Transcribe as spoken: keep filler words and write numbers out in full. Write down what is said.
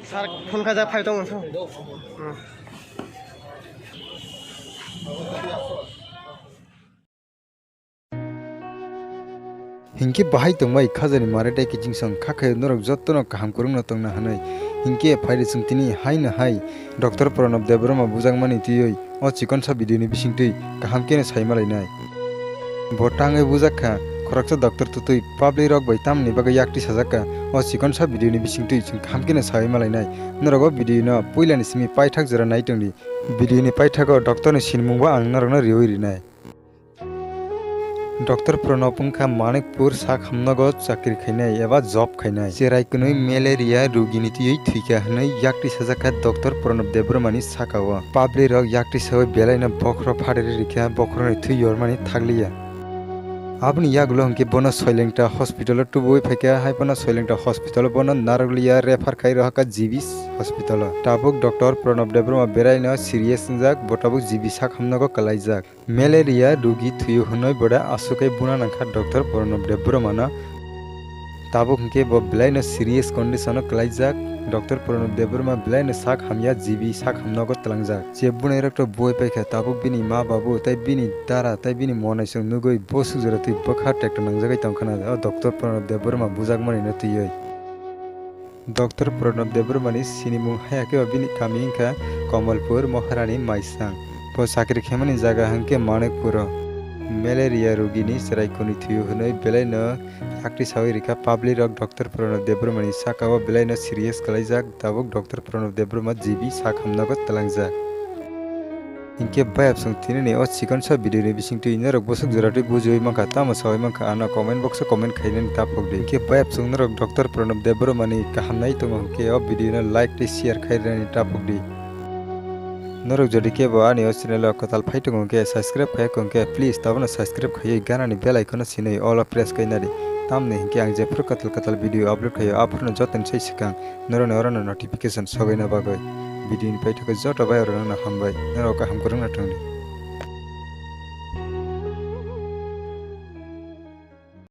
Sir, phone khaijak phai tongo, sir. Hmm. Hinkhe bahai tongbai khajani mare tei kiching song kha khe norok jotono kaham kwrwngno tongna hwnwi. Hinkhe phaidi chwng tini haino hai Doctor Pranab Debbarma bujakmani twiwi o chikonsa video ni bisingtwi kaham kheno sai malainai. Bo tangwi bujak kha, khoroksa doctor tutwi public rok bai tamni bagwi yakti sajak kha, o chikonsa video ni bisingtwi chwng kaham kheno sai malainai. Norok o video no puilani simi paithak jora nai tongdi. Video ni paithago doctor ni sinimung bo ang norokno riwi rinai. Doctor Pranab wngkha Manikpur sak hamnago chakri khainai eba job khainai. Cherai kwnwi malaria rugini twiwi thwikha hwnwi yakti sajak kha Doctor Pranab Debbarmani sakao. Public rok yakti sawi belaino bokhorok phatarwi rikha, bokhorokni thwi yormani thakliya. Aboni yagulo hwnkhe bono Soilengta hospital o tubui phaikha, hai bono Soilengta hospital o bono narwkliya refer khai rohorkha G B hospital o. Tabuk Doctor Pranab Debbarma belaino serious wngjak, bo tabuk G B sak hamnago kwlaijak. Malaria rugi thwio hwnwi boda aswk khe buna nangkha Doctor Pranab Debbarmano. Tabuk hwnkhe bo belaino serious condition o kwlaijak. Doctor Pranab Debbarma belaino sak hamya, G B sak hamnago twlangjak. Je bunai rok to boi paikha, tabuk bini ma babu tei bini dara tei bini monaisong nugwi bosuk jora twi bwkha tekto nangjagwi tongkhana o Doctor Pranab Debbarma bujakmani no twiwi. Doctor Pranab Debbarmani sinimung haya khe bini kami wngkha Kamalpur Maharani Maisang. Bo chakri khaimani jaga hwnkhe Manikpuro. Malaria rugini chwrai kwnwi thwio hwnwi belaino yakti sawi rikha public rok Doctor Pranab Debbarmani sakao belaino serious kwlaijak, tabuk Doctor Pranab Debbarma G B sak hamnago twlangjak. Hinkhe bayapsong tinini o chikonsa video ni bisingtwi norok bwswk jora twi bujiwi mankha, tamo sawi mankha, ano comment box o comment khainani tapokdi. Hinkhe bayapsong norok Doctor Pranab Debbarmani kaham nai tongo hinkhe o video no like tei share khainani tapokdi. Norok jodi kebo ani o channel o kwtal phai tongo hinkhe subscribe khai kho hinkhe please tabukno subscribe khaiwi ganani bell icon no sinwi all o press khainadi. Tamni hinkhe ang jephuru kwtal kwtal video upload khaio aphuru no jotoni sai swkang norokni orono notification sogwina bagwi. Video ni paithakgo joto bai rokno hambai, norok kaham kwrwngno thangdi.